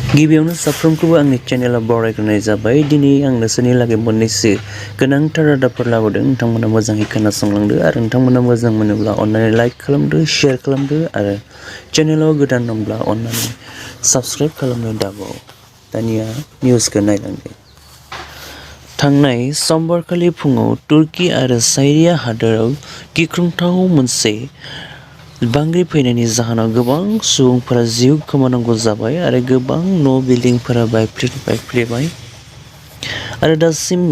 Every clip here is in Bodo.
गिबियावनो साफ्रोमखौबो आंनि चेनेलाव बरायग्रोनाय जाबाय। दिनै आं नोंसोरनि लागै मोननैसो गोनांथार रादाबफोर लाबोदों। नोंथांमोना मोजाङै खोनासंलांदो आरो नोंथांमोना मोजां मोनोब्ला अन्नानै लाइक खालामदो, शेयार खालामदो आरो चेनेलाव गोदान दंब्ला अन्नानै साबस्क्राइब खालामनो दाबाव। दानिया निउसखौ नायलांदो। थांनाय समबारखालि फुङाव तुर्की आरो सिरिया हादोराव गिख्रंथाव मोनसे बांग्रि फैनायनि जाहोनाव गोबां सुबुंफोरा जिउ खोमानांगौ जाबाय आरो गोबां न' बिल्डिंफोरा बायफ्लेबाय आरो दासिम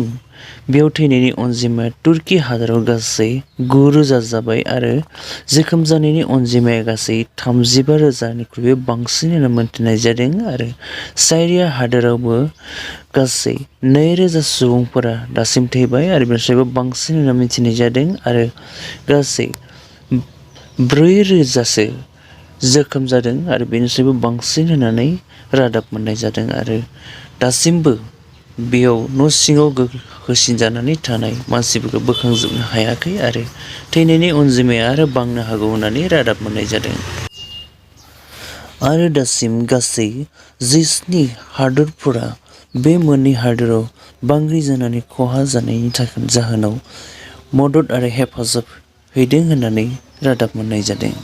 बेयाव थैनायनि अनजिमाया तुर्की हादोराव गासै 9,000 जाबाय आरो जोखोम जानायनि अनजिमाया गासै 35,000निख्रुइबो बांसिन होनना मोनथिनाय जादों आरो सिरिया हादोरावबो गासै 2,000 सुबुंफोरा दासिम थैबाय आरो बेनिफ्रायबो बांसिन होनना मिथिनाय जादों आरो गासै 4,000सो जोखोम जादों आरो बेनिफ्रायबो बांसिन होननानै रादाब मोननाय जादों आरो दासिमबो बेयाव न' सिङाव होसिनजानानै थानाय मानसिफोरखौ बोखांजोबनो हायाखै आरो थैनायनि अनजिमाया आरो बांनो हागौ होननानै रादाब मोननाय जादों। आरो दासिम गासै 17 हादोरफोरा बे मोननै हादोराव बांग्रि जानानै खहा जानायनि जाहोनाव मदद आरो हेफाजाब हैदों होननानै रादाब मोननाय जादों।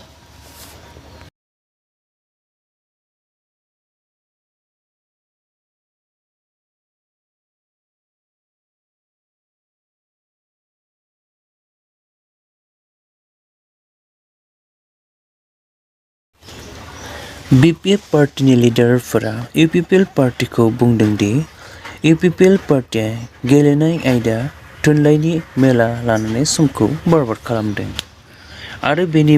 BPF पार्टीनि लिडारफोरा UPPL पार्टीखौ बुंदों दि UPPL पार्टीया गेलेनाय आयदा थुनलाइनि मेला लानानै समखौ बरबाद खालामदों आरो बेनि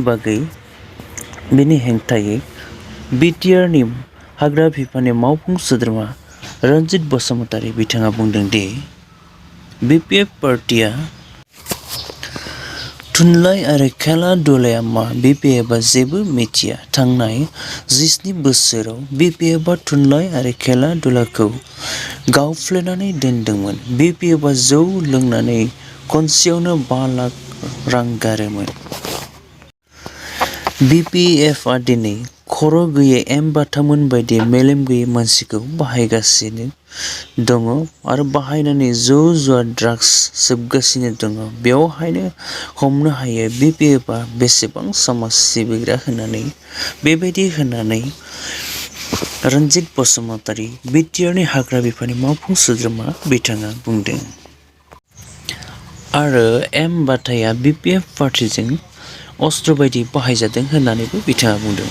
हेंथायै BTRनि हाग्रा बिफाननि मावफुं सोद्रोमा रन्जित बसुमतारी बिथाङा बुंदों दि BPF पार्टीया थुनलाइ आरो खेला दुलाया मा BPFआ जेबो मिथिया। थांनाय 17 बोसोराव BPFआ थुनलाइ आरो खेला दुलाखौ गावफ्लेनानै दोनदोंमोन। BPFआ जौ लोंनानै खनसेयावनो 5 लाख रां गारोमोन। BPFआ दिनै खर' गैयै एम-बाथामोन बायदि मेलेम गैयै मानसिखौ बाहायगासिनो दङ आरो बाहायनानै जुवा ड्राग्स सोबगासिनो दङ। बेवहायनो हमनो हायो BPFआ बेसेबां समाज सिबिग्रा होननानै। बेबायदि होननानै रन्जित बसुमतारी BTRनि हाग्रा बिफाननि मावफुं सोद्रोमा बिथाङा बुंदों। आरो एम-बाथाया BPF पार्टीजों अस्त्र बायदि बाहायजादों होननानैबो बिथाङा बुंदों।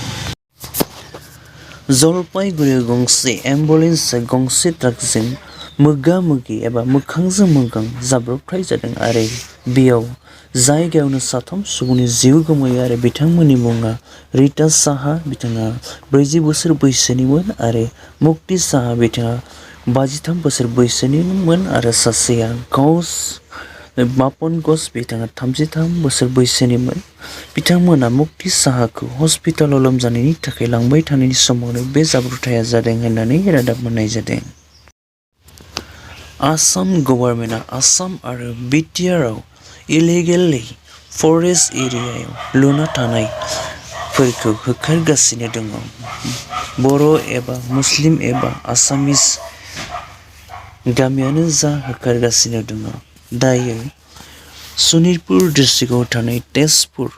जलपाईगुड़ियाव गंसे एम्बुलेन्सआ गंसे ट्राकजों मोगा-मोगि एबा मोखांजों मोखां जाब्रबथाय जादों आरो बेयाव जायगायावनो 3 सुबुंनि जिउ गोमायो आरो बिथांमोननि मुङा रिता साहा बिथाङा 40 बोसोर बैसोनिमोन आरो मुक्ति साहा बिथाङा 53 बोसोर बैसोनिमोन आरो सासेया मापन घोष बिथाङा 33 बोसोर बैसोनिमोन। बिथांमोना मुक्ति साहाखौ हस्पिटालाव लोमजानायनि थाखाय लांबाय थानायनि समावनो बे जाब्रबथाया जादों होननानै रादाब मोननाय जादों। आसाम गभर्नमेन्टआ आसाम आरो BTRआव इलिगेलि फरेस्ट एरियायाव लुना थानायफोरखौ होखारगासिनो दङ। बर' एबा मुस्लिम एबा आसामिस गामियानो जा होखारगासिनो दङ। दायो सनितपुर डिस्ट्रिक्टआव थानाय तेजपुर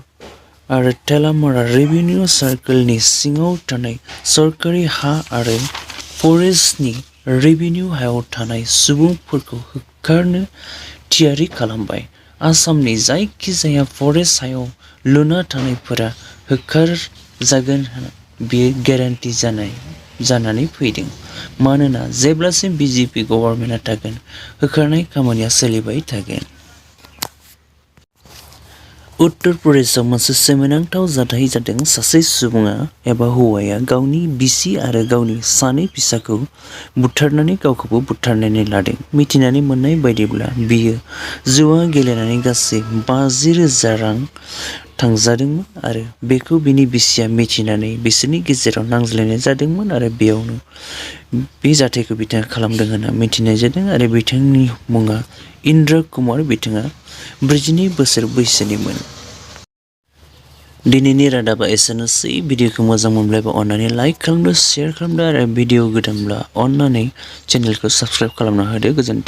आरो तेलामारा रेभिनिउ सार्कलनि सिङाव थानाय सरकारि हा आरो फरेस्टनि रेभिनिउ हायाव थानाय सुबुंफोरखौ होखारनो थियारि खालामबाय। आसामनि जायखिजाया फरेस्ट हायाव लुना थानायफोरा होखारजागोन बेयो ग्यारान्टि जानानै फैदों। मानोना जेब्लासिम BJP गभर्नमेन्टआ थागोन होखारनाय खामानिया सोलिबाय थागोन। उत्तर प्रदेशआव मोनसे सोमोनांथाव जाथाय जादों। सासे सुबुङा एबा हौवाया गावनि बिसि आरो गावनि 2 फिसाखौ बुथारनानै गावखौबो बुथारनानै लादों। मिथिनानै मोननाय बायदिब्ला बियो जुवा गेलेनानै गासै 50,000 रां थांजादोंमोन आरो बेखौ बिनि बिसिया मिथिनानै बिसोरनि गेजेराव नांज्लायनाय जादोंमोन आरो बेयावनो बे जाथायखौ बिथाङा खालामदों होनना मिथिनाय जादों आरो बिथांनि मुङा इन्द्र कुमार बिथाङा 42 बोसोर बैसोनिमोन। दिनैनि रादाबा एसेनोसै। भिडिअखौ मोजां मोनब्ला अननानै लाइक खालामदो, शेयार खालामदो आरो भिडिअ गोदानब्ला अननानै चेनेलखौ साबस्क्राइब खालामना होदो। गोजोन्थों।